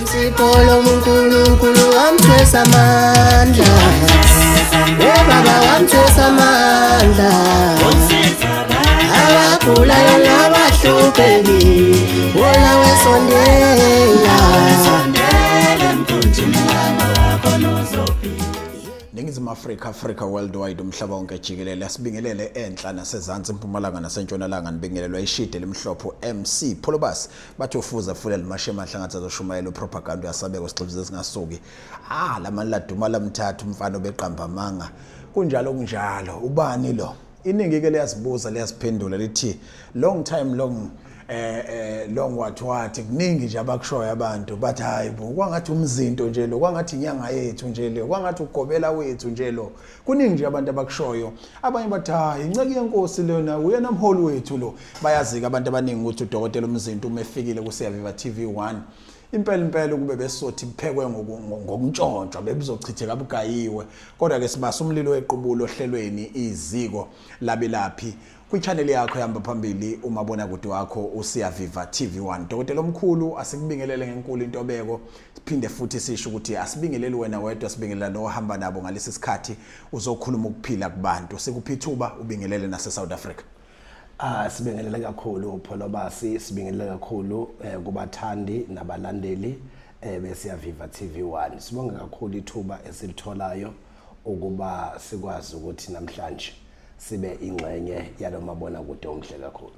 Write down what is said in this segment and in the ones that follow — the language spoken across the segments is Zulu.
Msipolo uNkulunkulu wamthwesa amandla. Eh baba wamthwesa amandla. Abagulayo nabahluphekile wona wesondela. Ningizimu Afrika, Africa worldwide, umhlaba wonke jikelele, asibingelele enhla nasezansi, impumalanga nasentshonalanga, nibingelelwa ishide limhlophe MC Pholobas. Bathi ufuza fulela mashe mahlangatha azoshumayela propaganda yasabeko sixhibize singasuki. Lamani laduma lamthathu umfana obeqamba amanga. Kunjalo kunjalo, ubani lo? Iningi ke liyazibuza liyasiphendula lithi long time long long what kuningi nje abakushoyo abantu bathi hayi bo kwangathi umzinto nje lo, kwangathi inyanga yethu nje lo, kwangathi ugobela wethu nje lo. Kuningi nje abantu abakushoyo. Abanye bathi hayi inceke yenkosi lona, uyena mholi wethu lo. Bayazika abantu abaningi ukuthi udokotela uMzinto uma efikile ku Siyaviva TV1 impela impela ukube besothi iphekwe ngokuntshontshwa bebuzochitheka bugayiwe. Kodwa ke sibasa umlilo wequbulo ohlelweni iziko labelaphi kwi-channel yakho ehamba phambili umabonakude wakho uSiyaviva TV1. Dokotela omkhulu, asikubingelele ngenkulu intobeko, siphinde futhi sisho ukuthi asibingeleli wena wedwa, sibingelela nohamba nabo ngalesi sikhathi uzokhuluma ukuphila kubantu. Sikuphi ithuba ubingelele nase South Africa. Sibingelele kakhulu Pholobasi, sibingelele kakhulu kubathandi nabalandeli beSiyaviva TV1. Sibonge kakhulu ithuba esilitholayo ukuba sikwazi ukuthi namhlanje sibe ingxenye yalomabona kude omhle kakhulu.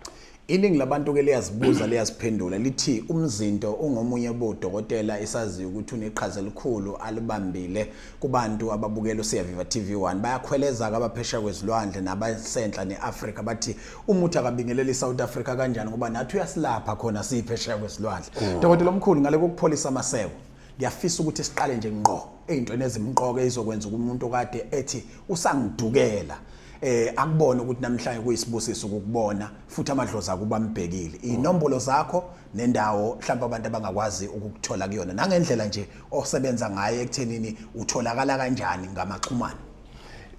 Iningi labantu ke liyazibuza liyaziphendula lithi uMzinto ungomunye bodokotela esaziyo ukuthi uneqhaza elikhulu alibambile kubantu ababukela uSiyaviva TV1. Bayakhweleza abaphesha kwezilwandle nabasenhla neAfrika, bathi umuthi akabingeleli iSouth Africa kanjani ngoba nathi uyasilapha khona siphesha kwezilwandle. Dokotela omkhulu, ngale kokupholisa amaseko, ngiyafisa ukuthi siqale nje ngqo ey'ntweni ezimqoka ezokwenza umuntu okade ethi usangidukela akubone ukuthi namhlanje kuyisibusiso ukukubona futhi amadlozi akuba mbhekile. Inombolo zakho nendawo mhlawumbe abantu abangakwazi ukukuthola kuyona, nangendlela nje osebenza ngayo ekuthenini utholakala kanjani ngamaxhumano.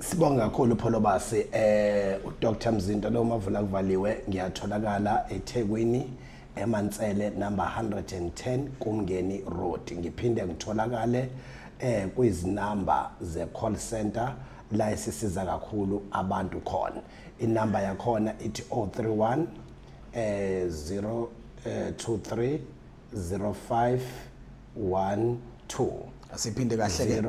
Sibonga kakhulu Pholobasi. uDr Mzinto lo mavula kuvaliwe, ngiyatholakala eThekwini eMansele number 110 Kumngeni Road. Ngiphinde ngitholakale kwizinamba ze call center la esisiza kakhulu abantu khona. Inamba yakhona ithi 031 0 23 05 12. Asiphinde kahle ke.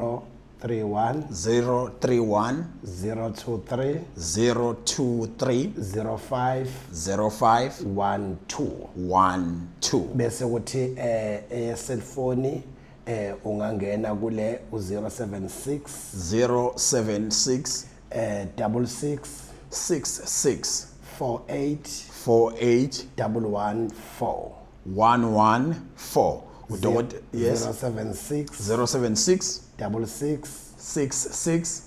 031 031 023 023 05 05 12 12. Bese kuthi cellphone ungangena kule u076 076 66 66 48 48 114. 114. Udokotela, yes. 076 076 66 66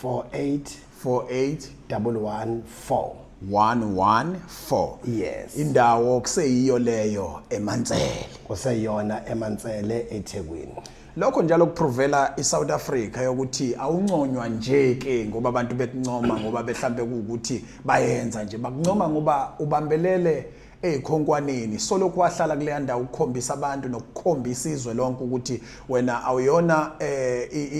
48 48 114. 114. Yes. Indawo kuseyiyo leyo eMansele? Kuseyona eMansele eThekwini. Lokho njalo kuprovela iSouth Africa yokuthi awunconywa nje ke ngoba abantu bekuncoma ngoba behlambe kuukuthi bayenza nje, bakuncoma ngoba ubambelele ey'khonkwaneni solokhu wahlala kuleya ndawo ukukhombisa abantu nokukhombisa izwe lonke ukuthi wena awuyona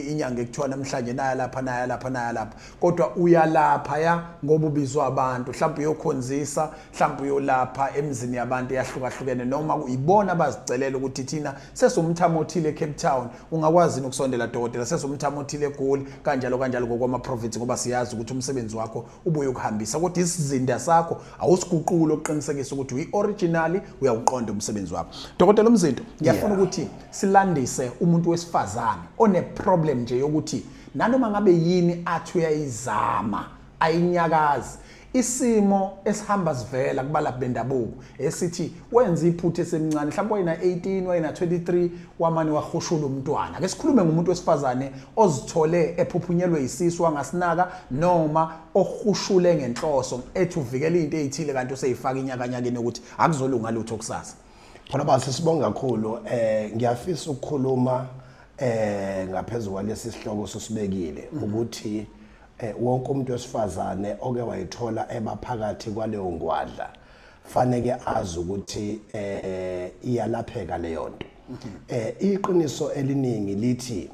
inyanga ekuthiwa namhlanje naya lapha naya lapha naya lapha, kodwa uyalapha ya ngoba ubizwa abantu, mhlawumbe uyokhonzisa, mhlawumbe uyolapha emzini yabantu eyahlukahlukene, noma ibona bazicelela ukuthi thina sesumthamo othile eCape Town, ungakwazi ukusondela dokotela, sesumthamo othile eGoli, kanjalo kanjalo ngokwama-province, ngoba siyazi ukuthi umsebenzi wakho ubuye ukuhambisa, kodwa isizinda sakho awusiguquli ukuqinisekisa ukuthi uyi-original, uyawuqonda umsebenzi wakho. Dokotela uMzinto, ngiyafuna ukuthi silandise umuntu wesifazane one-problem nje yokuthi nanoma ngabe yini athi uyayizama ayinyakazi, isimo esihamba sivela kubalaphi bendabuko esithi wenza iphutha esemncane, mhlawumbe wayena 18 wayena 23 wamane wahushula umntwana. Ake sikhulume ngomuntu wesifazane ozithole ephuphunyelwe isisu wangasinaka, noma ohushule ngenhloso ethi uvikela into ezithile kanti useyifaka inyakanyakeni ukuthi akuzolunga lutho kusasa. Pholobasi, sibonga kakhulu. Ngiyafisa ukukhuluma ngaphezulu kwalesi sihloko sosibekile ukuthi wonke umuntu wesifazane oke wayithola ebaphakathi kwaleyo ngwadla faneke azi ukuthi iyalapheka leyo nto. Iqiniso eliningi lithi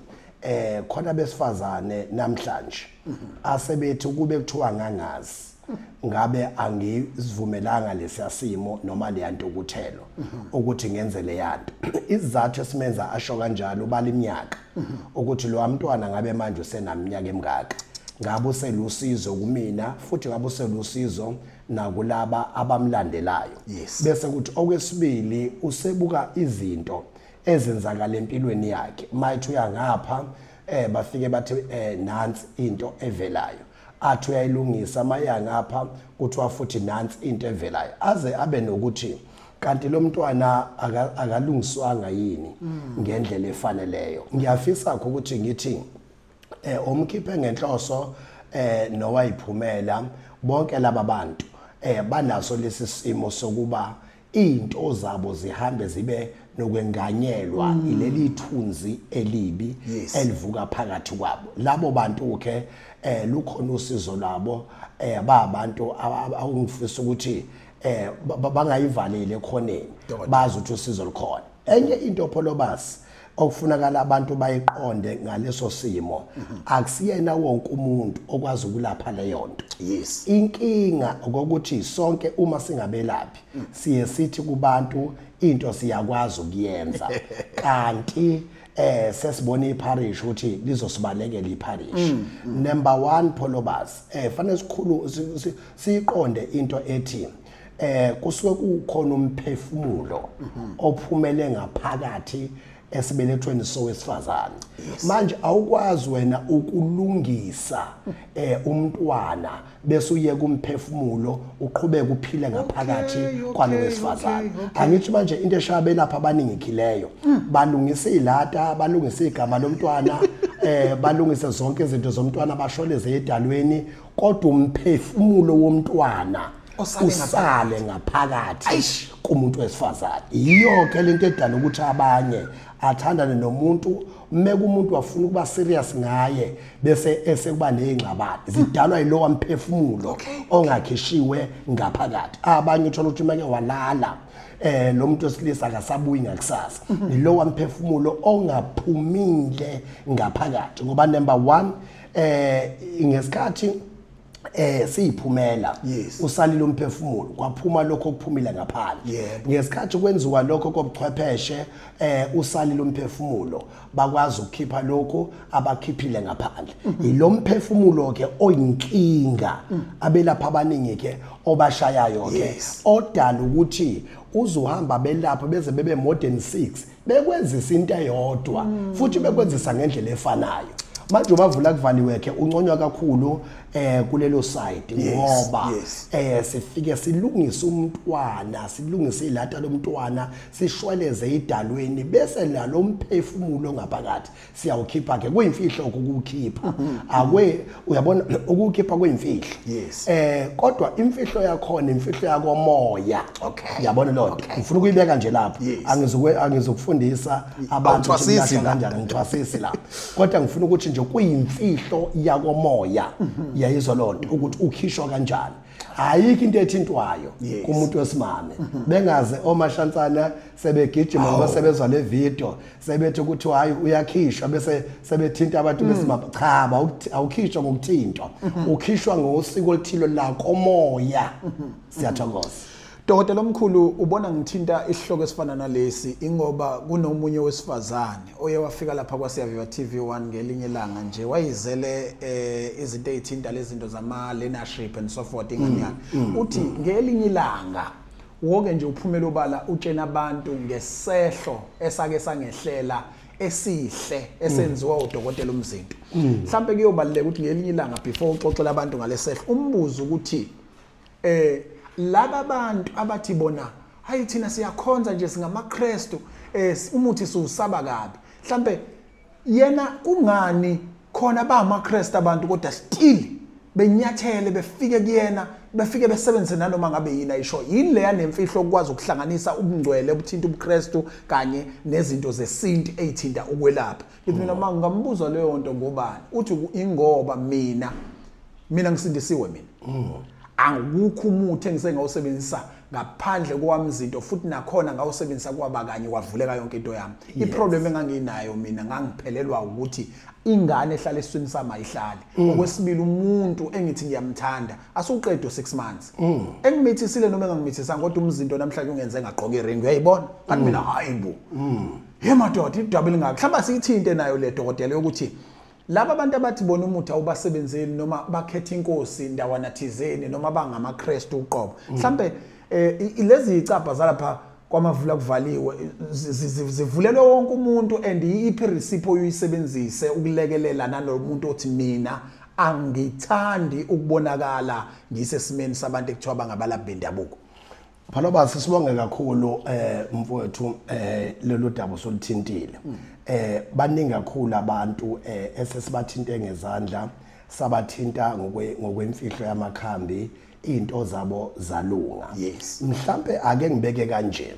khona besifazane namhlanje asebethi kube kuthiwa ngangazi ngabe angizivumelanga lesiyasimo noma leyantukuthelo ukuthi ngenze leyanto. Isizathu esimenza asho kanjalo ubala iminyaka ukuthi lo mntwana ngabe manje usenaminyaka emingaka, ngabe uselusizo kumina futhi ngabe uselusizo nakulaba abamlandelayo. Bese kuthi okwesibili usebuka izinto ezenzakala empilweni yakhe, mayithi uyangapha bafike bathi nansi into evelayo, athi uyayilungisa, mayangapha kuthiwa futhi nansi into evelayo, aze abe nokuthi kanti lo mntwana akalungiswanga yini ngendlela efaneleyo. Ngiyafisa ukuthi ngithi omkhiphe ngenhloso nowayiphumela bonke laba bantu banaso lesi simo sokuba into zabo zihambe zibe nokwenganyelwa ileli thunzi elibi elivuka phakathi kwabo. Labo bantu ke lukhona usizo lwabo, babantu awungifisa ukuthi bangayivaleli ekhoneni, bazi ukuthi usizo lukhona. Enye into Pholobasi okufunakala abantu bayiqonde ngaleso simo, akusiyena wonke umuntu okwazi ukulapha leyo nto. Inkinga ukuthi sonke uma singabelaphi siye sithi kubantu into siyakwazi ukuyenza, kanti sesibona iParish ukuthi lizosibalekela iParish. Number 1 Pholobasi, fanele sikhulu siyiqonde into ethi kusuke kukhona umphefumulo ophumele ngaphakathi esibelethweni sowesifazane. Manje awukwazi wena ukulungisa umntwana bese uye kumphefumulo uqhubeke uphile ngaphakathi kwalowesifazane. Angithi manje into eshabe lapha abaningi khileyo balungisa ilata, balungisa igama lomntwana, balungise zonke izinto zomntwana, basholeze edalweni, kodwa umphefumulo womntwana usale ngaphakathi kumuntu wesifazane. Yiyo ke lento edala ukuthi abanye athandane nomuntu, meke umuntu wafuna ukuba serious ngaye bese esekuba nezingxabano zidalwa yilowa mphefumulo ongakhishiwe ngaphakathi. Abanye uthola ukuthi meke walala lo muntu wesilisa akasabuyi ngakusasa, yilowa mphefumulo ongaphumile ngaphakathi. Ngoba number 1 ngesikhathi siyiphumela usalile umphefumulo, kwaphuma lokho okuphumile ngaphandle. Ngesikhathi kwenziwa lokho kobuchwepheshe usalile umphefumulo, bakwazi ukukhipha lokho abakhiphile ngaphandle. Yilomphefumulo ke oyinkinga abelapha abaningi ke obashayayo ke, odala ukuthi uzohamba belapha beze bebe more than 6 bekwenzisa into eyodwa futhi bekwenzisa ngendlela efanayo. Manje ubavula kuvaliwe ke unconywa kakhulu kulelo side, ngoba sifike silungise umntwana, silungise ilata lomntwana, sishweleze idalweni, bese nalomphefumulo ngaphakathi siyawukhipha ke. Kuyimfihlo ukukhipha, akwe uyabona ukukhipha kuyimfihlo. Kodwa imfihlo yakhona imfihlo yakomoya. Uyabona lo nto ngifuna ukuyibeka nje lapho, angizokufundisa abantu ukuthi kanjani, ngithwasisi lapho, kodwa ngifuna ukuthi nje kuyimfihlo yakomoya. Yayizwa lonto ukuthi ukhishwa kanjani. Ayikho into ethintwayo kumuntu wesimame. Bengaze omashansana sebegijima ngoba sebezwa le video sebethi ukuthi hayi uyakhishwa, bese sebethinta abantu besimame. Cha, awukhishwa ngokuthintwa, ukhishwa ngosiko oluthile la komoya. Siyathokoza. Dokotela omkhulu, ubona ngithinta isihloko esifana nalesi ingoba kunomunye wesifazane oye wafika lapha kwaSiyaviva TV1 ngelinye ilanga nje, wayizele izinto ezithinta lezi zinto zama learnership and so forth ingane yakhe. Uthi ngelinye ilanga wonke nje uphumela obala utshena abantu ngesehlo esake sangehlela esihle esenziwa udokotela uMzinto. Mhlambe kuyobaluleka ukuthi ngelinye ilanga before uxoxela abantu ngalesehlo umbuzo ukuthi laba abantu abathi bona hayi thina siyakhonza nje singamaKristu, umuthi siwusaba kabi, mhlambe yena kungani khona ba amaKristu abantu kodwa still benyathele befike kuyena, befike besebenzise nanoma ngabe yini ayisho? Yini leya nemfihlo okwazi ukuhlanganisa ubungcwele obuthinta ubuKristu kanye nezinto zesintu ezithinta ukwelapha? Ngithi mina manje ngambuza leyo nto ngobani, uthi ingoba mina ngisindisiwe, mina Angukho umuthi engisengawusebenzisa ngaphandle kwamzinto, futhi nakhona ngawusebenzisa kwaba kanye kwavuleka yonke into yami. Iproblem enganginayo mina ngangiphelelwa ukuthi ingane ehlala esiswini sami ayihlali. Okwesibili, umuntu engithi ngiyamthanda asuqedwe 6 months engimithisile noma engangimithisanga, kodwa umzinto namhlanje ungenze ngagqoka iring, uyayibona kanti mina hayibo ye madoda idaba elingaka. Mhlawumbe siyithinte nayo le dokotela yokuthi laba abantu abathi bona umuthi awubasebenzeli noma bakhetha inkosi ndawana thizeni noma bangamaKristu uqobo, mhlambe lezi icapha zalapha kwamavula kuvaliwe zivulelwe wonke umuntu, and iphi recipe oyisebenzise ukulekelela nalomuntu othi mina angithandi ukubonakala ngisesimeni sabantu ekuthiwa bangabalaphi bendabuko? Phaloba, sisibonge kakhulu mfowethu, lolu daba soluthintile. Baningi kakhulu abantu esesibathinte ngezandla, sabathinta ngokwemfihlo yamakhambi, into zabo zalunga. Mhlambe ake ngibeke kanje,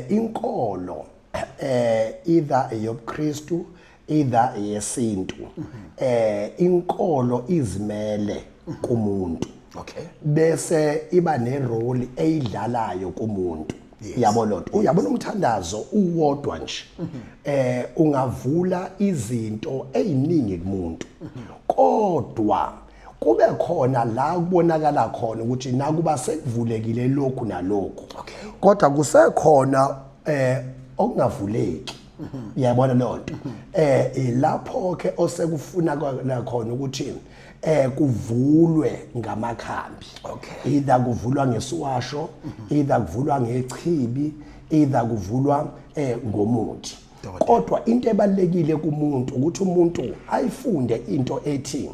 inkolo either eyobuKristu either eyesintu, inkolo izimele kumuntu. Bese iba nerole eyidlalayo kumuntu. Yabo lonto, uyabona umthandazo uwodwa nje ungavula izinto eziningi kumuntu, kodwa kube khona la kubonakala khona ukuthi nakuba sekuvulekile lokhu nalokhu, kodwa kusekhona okungavuleki. Uyabona lonto, lapho ke osekufuna khona ukuthi kuvulwe ngamakhambi. Either kuvulwa ngesiwasho, either kuvulwa ngechibi, either kuvulwa ngomuthi. Kodwa into ebalekile kumuntu ukuthi umuntu ayifunde into ethi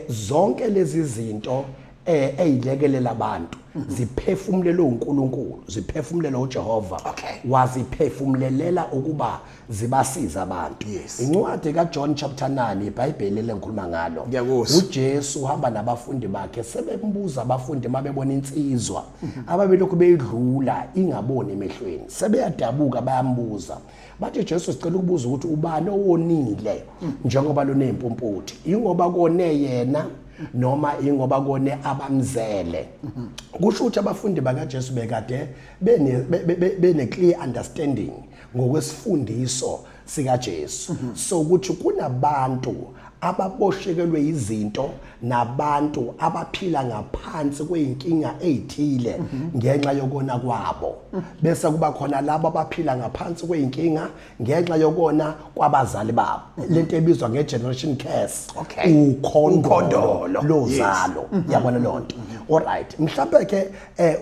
zonke lezi zinto eyilekelela abantu ziphefumulelwe uNkulunkulu, ziphefumulelwe uJehova, waziphefumulelela ukuba zibasiza abantu. Incwadi kaJohn chapter 9 iBhayibheli lengikhuluma ngalo, uJesu uhamba nabafundi bakhe, sebembuza abafundi mabebona insizwa ababelokhu beyidlula ingaboni emehlweni, sebeyadabuka bayambuza bathi, Jesu sicela ukubuza ukuthi ubani owonile njengoba lonezimpumputhe, ingoba kone yena noma ingoba kone abamzele? Kusho ukuthi abafundi bakaJesu bekade bene clear understanding ngokwesifundiso sikaJesu, so ukuthi kunabantu ababoshekelwe izinto nabantu abaphila ngaphansi kweinkinga ezithile ngenxa yokona kwabo, bese kuba khona labo abaphila ngaphansi kweinkinga ngenxa yokona kwabazali babo, lento ebizwa ngegeneration curse, ukhondolo lozalo. Yabona lonto. Alright, mhlawumbe ke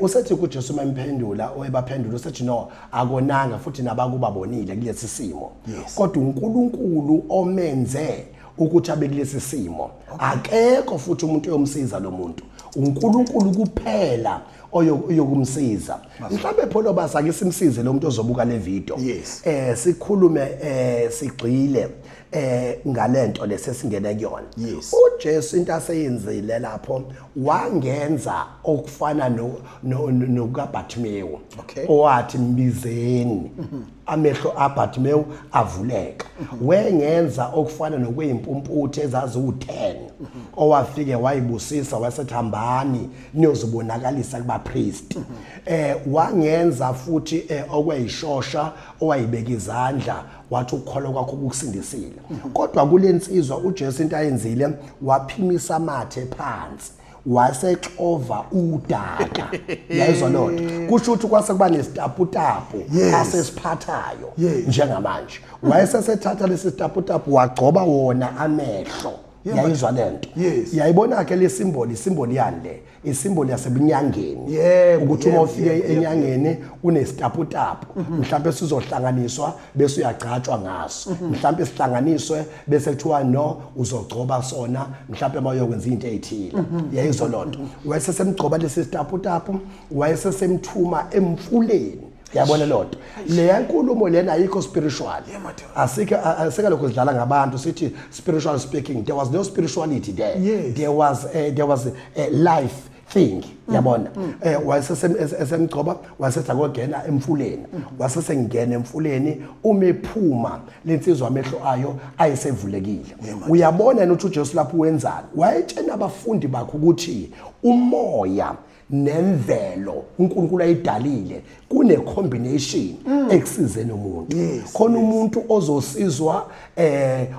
usethi kuJesu mamphendula oyebaphendula usethi no, akonanga futhi nabakubabonile kulesi simo, kodwa uNkulunkulu omenze ukuthi abe kulesi simo, akekho futhi umuntu oyomsiza lo muntu, uNkulunkulu kuphela oyokumsiza. Mhlawumbe pholo basake simsize lo muntu ozobuka le video, sikhulume sigxile ngalento lesesingene kuyona. uJesu into aseyenzile lapho wangenza okufana nokaBartimewu, owathi mbizeni, amehlo aBartimewu avuleka. Wengenza okufana nokwezimpumputhe ezaziwu10, owafike wayibusisa wasethambani niyozibonakalisa kubapriest. Wangenza futhi okweyishosha owayibeka izandla wathi ukukholwa kwakho kukusindisile. Kodwa kulensizwa uJesu into ayenzile waphimisa amathe phansi wasexova udaka. Yayizwa lonto, kusho ukuthi kwase kuba nesitaputapu asesiphathayo njengamanje. Wayesesethatha lesi sitaputapu wagcoba wona amehlo. Yayizwa lento. Yayibona ke le symbol, isymbol yani le, isymbol yasebunyangeni, ukuthi uma ufike enyangeni unesitaputapu, mhlawumbe sizohlanganiswa bese uyagcatshwa ngaso, mhlawumbe sihlanganiswe bese kuthiwa no uzogcoba sona mhlawumbe mayokwenza into ezithile. Yayizwa lonto. Wayesesemgcoba lesi sitaputapu, wayesesemthuma emfuleni. Yabona lonto. Le nkulumo lena ayikho spiritual. Asike lokho sidlala ngabantu sithi spiritual speaking, there was no spirituality there. There was life thing, yabona. Wayesesemgcoba, wayesethi akogena emfuleni, wasesengena emfuleni, uma ephuma lensizwa amehlo ayo ayesevulekile. Uyabona ukuthi uJesu lapho wenzani? Wayetshena abafundi bakhe ukuthi umoya nemvelo uNkulunkulu ayidalile kune combination ekusizeni umuntu. Khona umuntu ozosizwa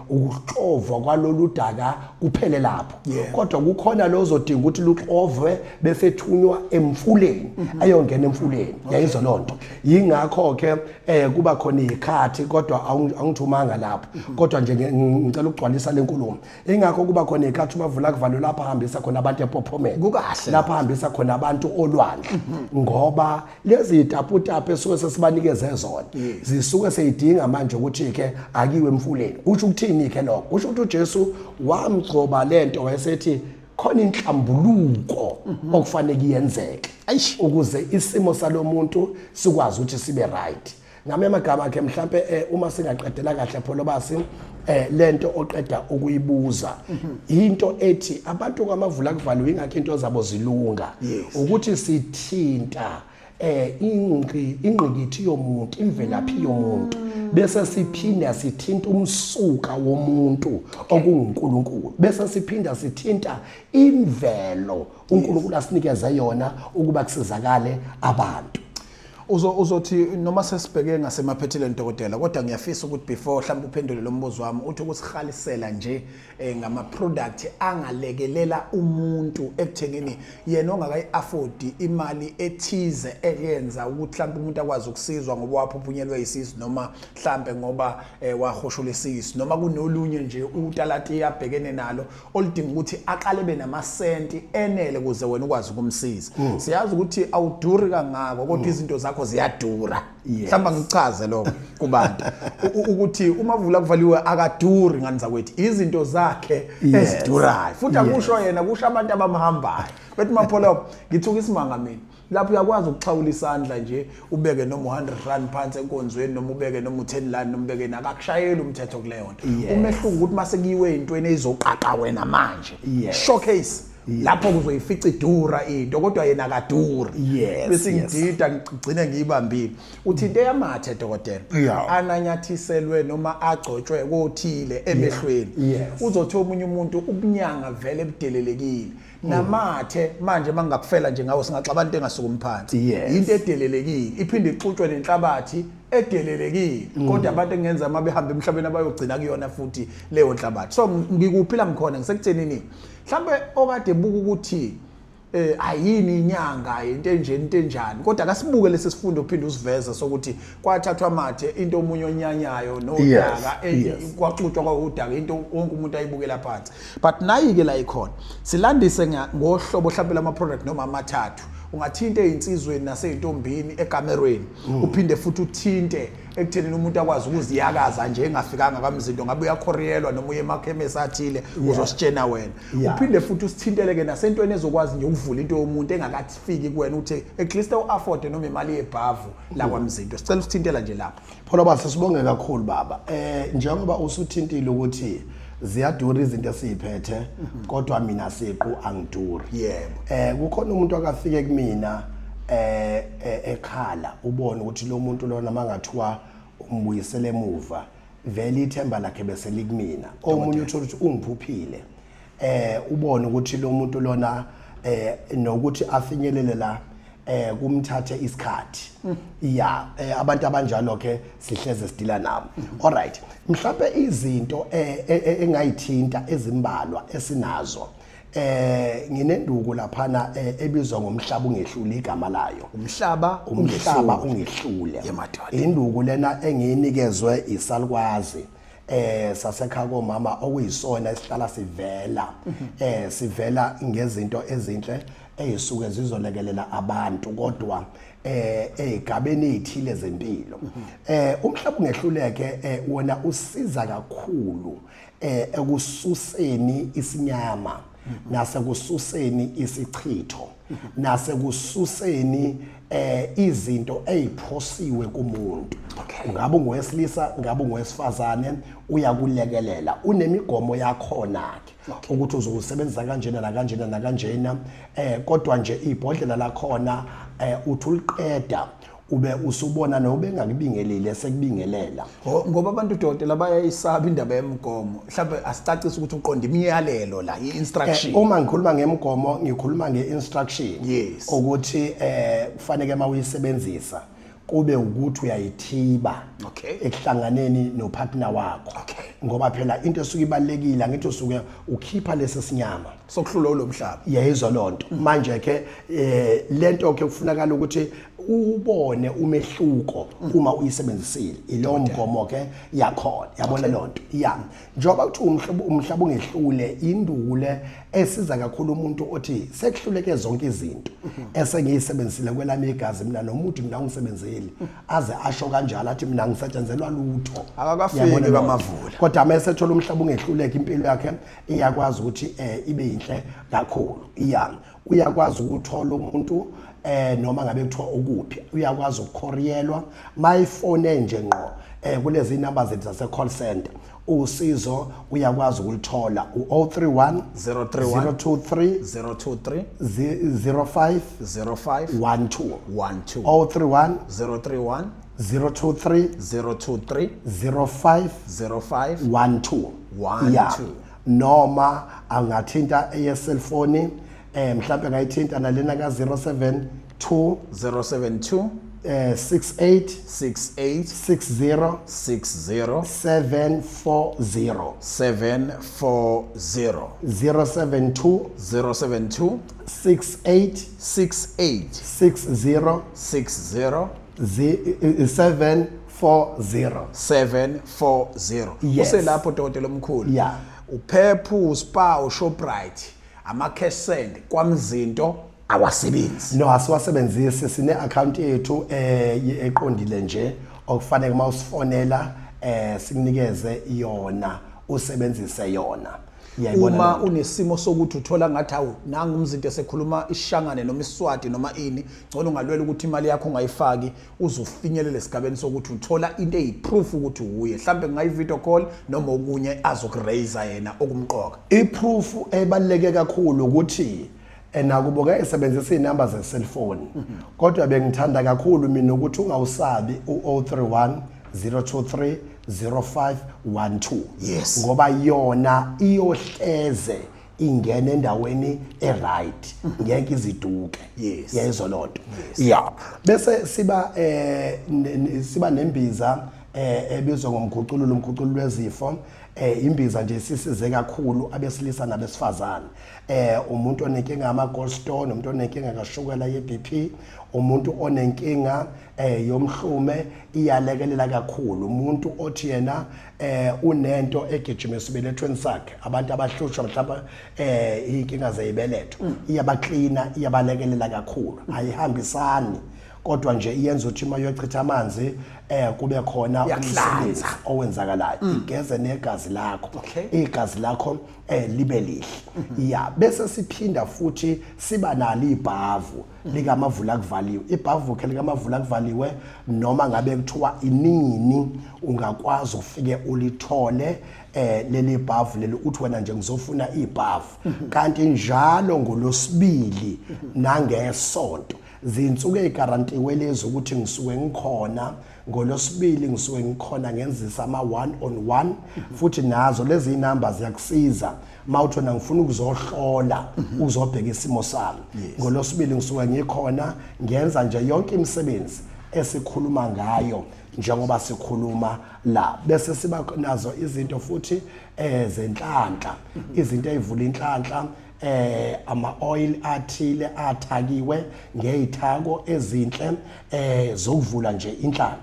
ukuxovwa kwalolu daka kuphele lapho, kodwa kukhona lo ozodinga ukuthi luxovwe bese thunywa emfuleni, ayongena emfuleni. Yayizwa lonto. Yingakho ke kuba khona izikhathi, kodwa angithumanga lapho, kodwa nje ngicela ukugcwalisa lenkulumo. Ingakho kuba khona izikhathi umavula kuvalwe lapha hambisa khona abantu epophomeni, lapha hambisa khona abantu olwandle, ngoba lezi taputapu esuke sesibanikeze zona zisuke seyidinga manje ukuthi ke akiwe emfuleni. Kusho ukuthini ke lokho? Kusho ukuthi uJesu wamgcoba lento wayesethi khona inhlambuluko okufanele iyenzeke ukuze isimo salomuntu sikwazi ukuthi sibe right. Ngamanye amagama akhe mhlambe uma singaqedela kahle Pholobasi lento oqeda ukuyibuza, into ethi abantu kwamavula kuvaliwe ingakho into zabo zilunga, ukuthi sithinta ingqikithi yomuntu, imvelaphi yomuntu, bese siphinda sithinta umsuka womuntu okunguNkulunkulu, bese siphinda sithinta imvelo uNkulunkulu asinikeze yona ukuba kusizakale abantu. Uzothi noma sesibheke ngasemaphethelweni dokotela, kodwa ngiyafisa ukuthi before mhlawumbe uphendule lo mbuzo wami uthi ukusihalisela nje ngama product angalekelela umuntu ekuthengeni yena ongakayi-afford imali ethize eyenza ukuthi mhlawumbe umuntu akwazi ukusizwa ngoba waphuphunyelwe isisu, noma mhlawumbe ngoba wahoshula isisu, noma kunolunye nje utalati abhekene nalo oludinga ukuthi aqale benamasenti enele ukuze wena ukwazi ukumsiza. Siyazi ukuthi awuduri kangako, kodwa izinto zakho ziyadura. Mhlawumbe ngichaze lokho kubantu ukuthi umavula kuvaliwe akaduri ngani zakwethu, izinto zakhe ezidurayo, futhi akusho yena, kusho abantu abamhambayo. Bethi Mapholo, ngithuka isimanga mina lapho uyakwazi ukuxhawula isandla nje ubeke noma 100 rand phansi enkonzweni, noma ubeke noma 10 rand, noma ubeke nakakushayela umthetho kuleyo nto. Umehluko ukuthi mase kuyiwe entweni ezoqaqa wena manje, showcase lapho kuzoyifica idura into, kodwa yena akaduri. Bese ngidida ngigcine ngiyibambile. Uthi into yamathe dokotela ananyathiselwe noma agcotshwe kothile emehlweni, uzothi omunye umuntu ubunyanga vele ebudelelekile, namathe manje mangakufela nje ngawo singaxabana into engasukumi phansi, into edelelekile iphinde ixutshwe nenhlabathi edelelekile, kodwa abantu engenza uma behamba emhlabeni abayogcina kuyona futhi leyo nhlabathi. So ngikuphi la ngikhona ngisekuthenini mhlambe okade buka ukuthi ayini inyanga into enje into enjani, kodwa akasibuke lesi sifundo uphinde usiveze sokuthi kwathathwa amathe into omunye onyanyayo nodaka kwaxutshwa kwawudaka into wonke umuntu ayibukela phansi. But nayi ke la ikhona silandise ngohlobo mhlambe lama product noma amathathu, ungathinta ezinsizweni naseyintombini ekamerweni, uphinde futhi uthinte ekuthenini umuntu akwazi ukuziyakaza nje engafikanga kamzindo, ngabe uyakhoriyelwa noma uye emakhemesi athile uzositshena wena. Uphinde futhi usithinteleke nasentweni ezokwazi nje ukuvula into yomuntu engakathifiki kuwena, uthi at least u-afford noma imali yebhavu la kwaMzinto. Sicela usithintela nje lapho. Pholobasi, sibonge kakhulu baba. Njengoba usuthintile ukuthi ziyadura izinto esiziphethe, kodwa mina siqu angiduri. Yebo. Kukhona umuntu akafike kumina ekhala, ubone ukuthi lo muntu lona mangathiwa umbuyisele emuva vele ithemba lakhe bese likumina. Omunye uthola ukuthi ungiphuphile, ubone ukuthi lo muntu lona nokuthi afinyelele la kumthathe isikhathi. Ya, abantu abanjalo ke sihleze sidila nabo. Alright, mhlawumbe izinto engayithinta ezimbalwa esinazo, nginenduku laphana ebizwa ngomhlaba ungehlule igama layo. Umhlaba ungehlule. Induku lena engiyinikezwe isalukwazi sasekhaya komama, okuyisona esihlala sivela sivela ngezinto ezinhle ezisuke zizolekelela abantu, kodwa ezigabeni ezithile zempilo. Umhlaba ungehluleke wona usiza kakhulu ekususeni isinyama, nasekususeni isichitho, nasekususeni izinto eziphosiwe kumuntu. Ngabe ungowesilisa, ngabe ungowesifazane, uyakulekelela, unemigomo yakhona ke ukuthi uzowusebenzisa kanjena nakanjena nakanjena. Kodwa nje ibhodlela lakhona uthi uliqeda ube usubona nobengakubingelile sekubingelela. Ngoba abantu dokotela bayayisaba indaba yemigomo. Mhlawumbe asicacise ukuthi uqonda imiyalelo la, i-instruction. Uma ngikhuluma ngemigomo ngikhuluma nge-instruction. Yes. Ukuthi kufanele uma uyisebenzisa kube ukuthi uyayithiba ekuhlanganeni nopartner wakho. Ngoba phela into esuke ibalekile ngithi usuke ukhipha lesi sinyama sokuhlula lo mhlaba. Yayizwa lonto. Manje ke lento ke kufunakala ukuthi ubone umehluko uma uyisebenzisile ilo mgomo ke yakhona, yabona lonto. Ya, njengoba kuthiwa umhlaba ungehlule, indule esiza kakhulu umuntu othi sekuhluleke zonke izinto esengiyisebenzisile kwelami igazi mina nomuntu mina ungisebenzeli, aze asho kanjalo athi mina ngisetshenzelwa lutho. Akakafiki kaMavula. Kodwa mase ethola umhlaba ungehluleke impilo yakhe iyakwazi ukuthi ibe yinhle kakhulu. Ya, uyakwazi ukuthola umuntu noma ngabe kuthiwa ukuphi, uyakwazi ukukhoriyelwa mayifone nje ngqo kulezi inamba zethu zase call center. Usizo uyakwazi ukulithola u-031 031 023 023 05 05 12 12 031 031 023 023 05 05 12 12. Noma angathinta eye-cellphone, mhlawumbe angayithinta nalena ka 072 072 68 68 60 60 740 740 072 072 68 68 60 60 740 740. Yes. Uselapho dokotela omkhulu. Yeah. Uphephu, Spa, uShoprite, ama cash send kwaMzinto awasebenzi. No, asiwasebenzisi, sine account yethu eqondile nje okufanele uma usifonela sikunikeze yona usebenzise yona. Uyayibona Uma loo nto? unesimo sokuthi uthola ngathi awu nangu uMzinto esekhuluma ishangane noma iswati noma ini, ngcono ungalwela ukuthi imali yakho ungayifaki uzofinyelela esigabeni sokuthi uthola into eyiproof ukuthi uye, mhlambe kungayi video call noma okunye azokuraise yena okumqoka. I-proof ebaluleke kakhulu ukuthi nakubo ke esebenzisa inamba ze cellphone, kodwa bengithanda kakhulu mina ukuthi ungawusabi u-031 023 0512. Yes. Ngoba yona iyohleze ingena endaweni e-right, ngeke iziduke. Yes. Yayizwa lonto. Yeah. Bese siba siba nembiza ebizwa ngomkhucululu, umkhucululu wezifo. Imbiza nje sisize kakhulu abesilisa nabesifazane. Umuntu onenkinga ama gallstone, umuntu onenkinga kashukela ye-BP, umuntu onenkinga yomhlume, iyalekelela kakhulu. Umuntu othi yena unento egijima esibelethweni sakhe, abantu abahlushwa mhlawumbe inkinga zezibeletho, iyabaklina, iyabalekelela kakhulu. Ayihambisani, kodwa nje iyenza ukuthi uma uyochitha amanzi kube khona Iyahlanza. umsebenzi owenzakalayo, igeze negazi lakho, igazi lakho libe lihle. Ya, bese siphinda futhi siba nalo ibhavu likaMavula kuvaliwe. Ibhavu ke likaMavula kuvaliwe, noma ngabe kuthiwa inini ungakwazi ufike ulithole leli bhavu leli, uthi wena nje ngizofuna ibhavu. Kanti njalo ngolosibili nangesonto zinsuku ezigarantiwe lezi ukuthi ngisuke ngikhona ngolosibili, ngisuke ngikhona ngenzisa ama 1 on 1. Futhi nazo lezi inamba ziyakusiza mawuthi wena ngifuna ukuzohlola, uzobheka isimo sami. Ngolosibili ngisuke ngikhona ngenza nje yonke imisebenzi esikhuluma ngayo njengoba sikhuluma la. Bese siba nazo izinto futhi zenhlanhla, izinto ezivula inhlanhla, ama oil athile athakiwe ngezithako ezinhle zokuvula nje inhlanhla.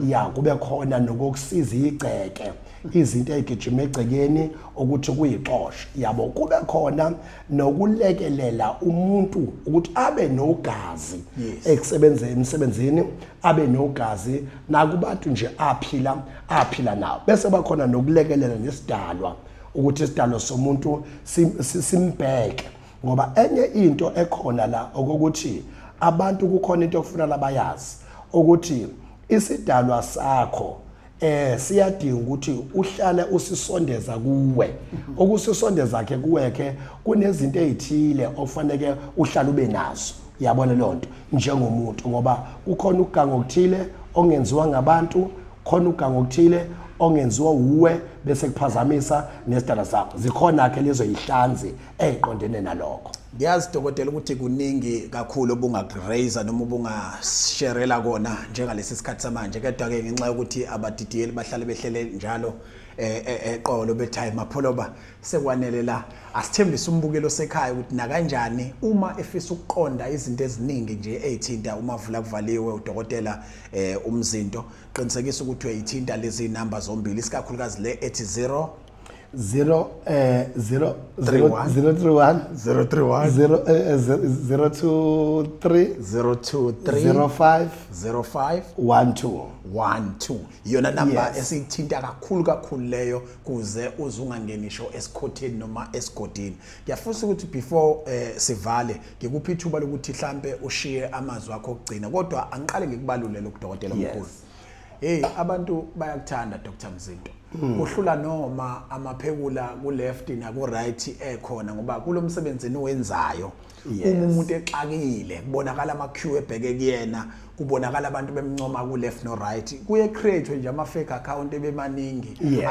Ya, kube khona nokusiza igceke, izinto ezigijima egcekeni ukuthi kuyixosha, yabo. Kube khona nokulekelela umuntu ukuthi abe nogazi ekusebenzeni emsebenzini, abe nogazi nakubantu nje aphila nawo. Bese bakhona nokulekelela nesidalwa, ukuthi isidalo somuntu simbheke, ngoba enye into ekhona la okokuthi Abantu kukhona into okufuna labayazi ukuthi isidalwa sakho siyadinga ukuthi uhlale usisondeza kuwe. Okusisondeza ke kuwe ke kunezinto ezithile okufanele uhlale ube nazo. Yabona lonto njengomuntu, ngoba kukhona ukuganga okuthile ongenziwa ngabantu, khona ukuganga okuthile ongenziwa uwe bese kuphazamisa nesidalwa sakho. Zikhona ke lezo ihlanzi eziqondene nalokho. Ngiyazi dokotela ukuthi kuningi kakhulu obungakuraise noma ubungasharela kona njengalesi sikhathi samanje, kodwa ke ngenxa yokuthi abadidiyeli bahlale behlele njalo eqolo betime Mapholoba, sekwanele la. Asithembise umbukelo sekhaya ukuthi nakanjani uma efisa ukuqonda izinto eziningi nje ezithinta uMavula Kuvaliwe udokotela uMzinto, qinisekisa ukuthi uyayithinta lezi number zombili, isikakhulukazi le ethi 0 0 0 0 031 031 0 023 023 05 05 12 12. Iyona number Yes. esiyithinta kakhulu kakhulu leyo, kuze uze ungangenisho esikhotheni noma esigodini. Ngiyafisa ukuthi before sivale ngikuphi ithuba lokuthi mhlambe ushiye amazwi akho okugcina, kodwa angiqale ngikubalule lokudokotela Yes. omkhulu. Hey, abantu bayakuthanda Dr Mzinto. Kuhlula noma amaphekula ku left na ku right ekhona, ngoba kulomsebenzi owenzayo Yes. uma umuntu exakile kubonakala ama queue ebheke kuyena, kubonakala abantu bemncoma ku left no right, kuye create nje ama fake account ebemaningi Yes.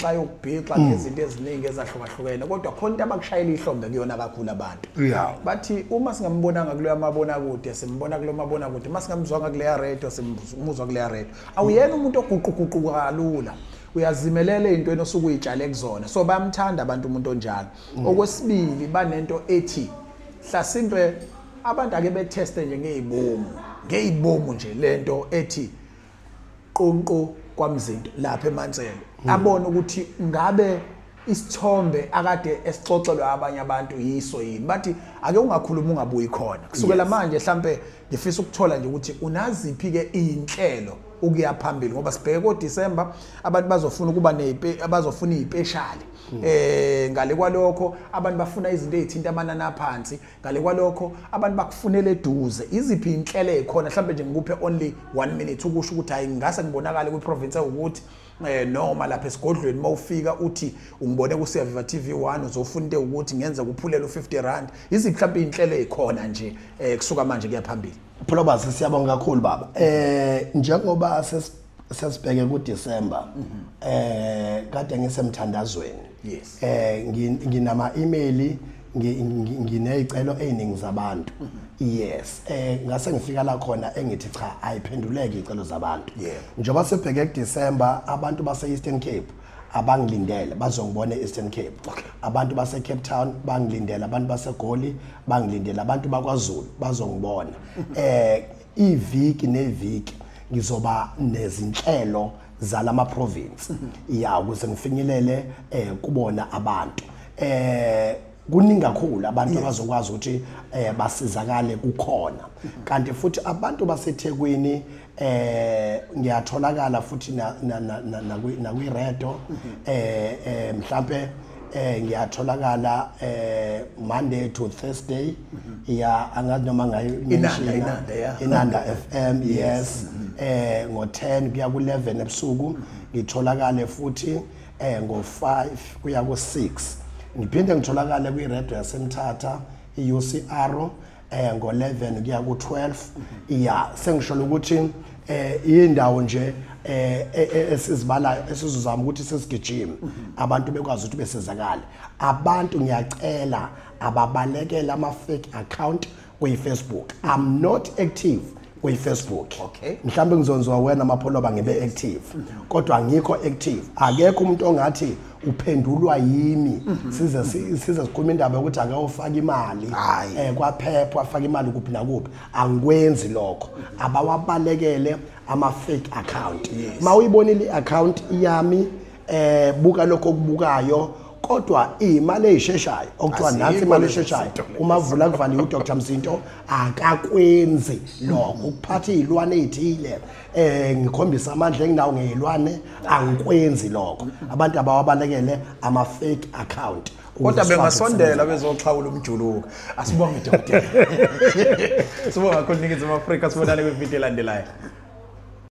ayokubhixa ngezinto eziningi ezahlukahlukene, kodwa khona into abakushayela ihlombe kuyona kakhulu abantu. Yeah. Bathi uma singambonanga kuleyo mabonakude simbona kulo mabonakude, uma singamzwanga kuleya radio simuzwa kuleya radio. Awuyena umuntu oguquguquka kalula, uyazimelela ey'ntweni osuke uyitshale kuzona, so bayamthanda abantu umuntu onjalo. Okwesibili, banento ethi hlasimpe abantu ake betheste nje ngeyibomu nje lento ethi qonqo kwaMzinto lapha eManselo, abone ukuthi ngabe isithombe akade esixoxelwa abanye abantu yiso yini. Bathi ake ungakhuluma ungabuyi khona. Kusukela manje mhlambe ngifisa ukuthola nje ukuthi unaziphi ke inhlelo ukuya phambili, ngoba sibheke ko December abantu bazofuna ukuba abazofuna izipeshali. Ngale kwalokho abantu bafuna izinto ezithinta amanani aphansi, ngale kwalokho abantu bakufunela eduze. Iziphi inhlelo ezikhona mhlambe nje ngikuphe only 1 minute ukusho ukuthi hayi ngase ngibonakale kwiprovince ukuthi noma lapha esigodlweni mawufika uthi ungibone ku Siyaviva TV1 uzofuna into ukuthi ngenze kuphulela u50 rand. Iziphi mhlambe inhlelo ezikhona nje kusuka manje kuya phambili? Pholobas, siyabonga kakhulu baba. Njengoba sesibheke ku December, kade ngisemthandazweni. Yes. Nginama email, nginezicelo eziningi zabantu. Yes. Ngase ngifika la khona engithi cha ayiphenduleke izicelo zabantu. Njengoba sibheke ku December, abantu base Eastern Cape abangilindele bazongibona eEastern Cape. Abantu base Cape Town bangilindele, abantu base Goli bangilindele, abantu bakwaZulu bazongibona. Iviki neviki ngizoba nezinhlelo zalama province ya ukuze ngifinyelele kubona abantu. Kuningi kakhulu abantu abazokwazi ukuthi basizakale kukhona. Kanti futhi abantu baseThekwini ngiyatholakala futhi na kwi radio, mhlambe ngiyatholakala Monday to Thursday. Ya, angazi noma ngayi Inanda, yeah. Inanda FM, yes. Ngo 10 kuya ku 11 ebusuku ngitholakale futhi ngo 5 kuya ku 6. Ngiphinde ngitholakale kwi radio yaseMthatha iUCR ngo 11 kuya ku 12. Ya, sengisho ukuthi indawo nje esizibalayo esizozama ukuthi sesigijime abantu bekwazi ukuthi besizakale. Abantu ngiyacela ababalekela ama fake account kwi Facebook. I'm not active kwi Facebook. Okay. Mhlambe ngizonziwa wena Mapholoba ngibe active, kodwa angikho active. Akekho umuntu ongathi uphendulwa yimi size sikhuluma indaba yokuthi akawufaka imali kwaphepha afaka imali kuphi nakuphi. Angikwenzi lokho. Abawabalekele ama fake account. Mawuyibonile iaccount yami, buka lokho okubukayo, kodwa imali ezisheshayo okuthiwa nansi imali esheshayo, uMavula Kuvaliwe uDr Mzinto akakwenzi lokho. Ukuphatha izilwane ezithile, ngikhombisa amandla enginawo ngezilwane, angikwenzi lokho. Abantu abawabalekele ama fake account. Kodwa Ukuze sikwazi bengasondela ukusebenza. bezoxhawula umjuluko. Asibonge, dokotela. Sibonga kakhulu, Ningizimu Afrika. Sibonane kwividiyo elandelayo.